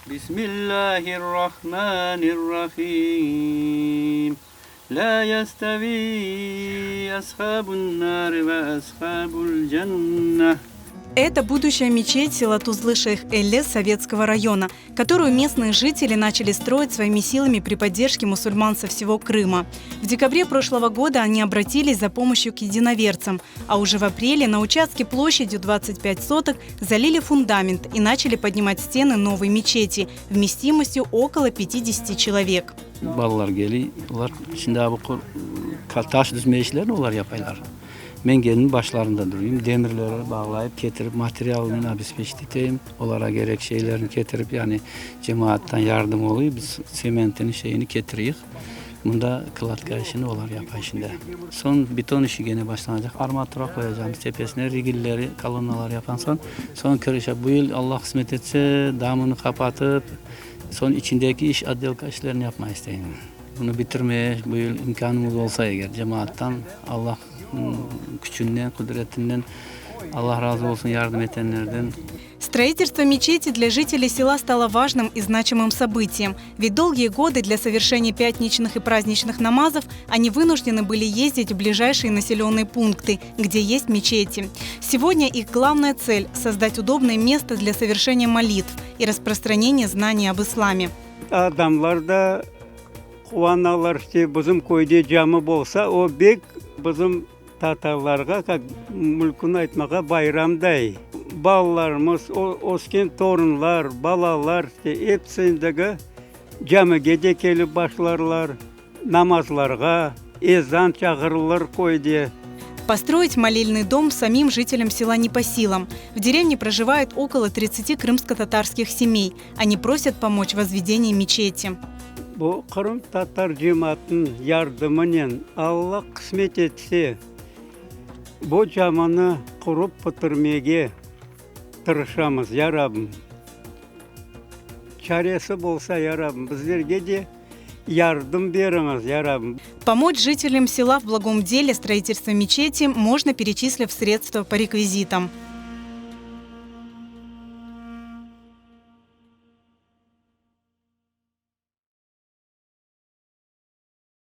Bismillahirrahmanirrahim. La yestevi ashabun nar ve ashabul cenneh. Это будущая мечеть села Тузлы-Шейх-Элле Советского района, которую местные жители начали строить своими силами при поддержке мусульман со всего Крыма. В декабре прошлого года они обратились за помощью к единоверцам, а уже в апреле на участке площадью 25 соток залили фундамент и начали поднимать стены новой мечети вместимостью около 50 человек. Balalar kele, olar şimdi bu taş düzme işlerini olar yapaylar. Men kelin başlarında durayım, demirleri bağlayıp ketirip materialnen обеспечить eteyim. Olara kerek şeylerini ketirip, yani cemaattan yardım olıy, biz tsementini şeyini ketireyik. Mında kladka işini olar yapay şimdi. Soñ beton işi kene başlanacaq. Armatura qoyacağımız tepesine, rigilleri, kolonnalar yapan soñ, soñ krışa. Bu yıl Allah qısmet etse, damını qapatıp, soñ içindeki iş, otdelka işlerini yapmay isteyim. Bunı bitirmeye bu yıl imkânımız olsa eger, cemaattan, Allah küçünden, qudretinden, Allah razı olsun yardım etenlerden. Строительство мечети для жителей села стало важным и значимым событием. Ведь долгие годы для совершения пятничных и праздничных намазов они вынуждены были ездить в ближайшие населенные пункты, где есть мечети. Сегодня их главная цель – создать удобное место для совершения молитв и распространения знаний об исламе. Adamlar da quvanalar, işte bizim köyde cami bolsa, o bek bizim tatarlarğa, как mümkün aytmağa, bayramday. Balalarımız, ösken torunlar, balalar, işte episi endigi camige de kelip başlarlar, namazlarğa, ezan çağırılır köyde. Построить молельный дом самим жителям села не по силам. В деревне проживает около 30 крымско-татарских семей. Они просят помочь в возведении мечети. Bu qırımtatar cemaatınıñ yardımınen Alla qısmet etse, bu camini qurıp bitirmege tırışamız, ya Rabbim. Çaresi bolsa, ya Rabbim, bizlerge de yardım beriñiz, ya Rabbim. Помочь жителям села в благом деле строительства мечети можно, перечислив средства по реквизитам.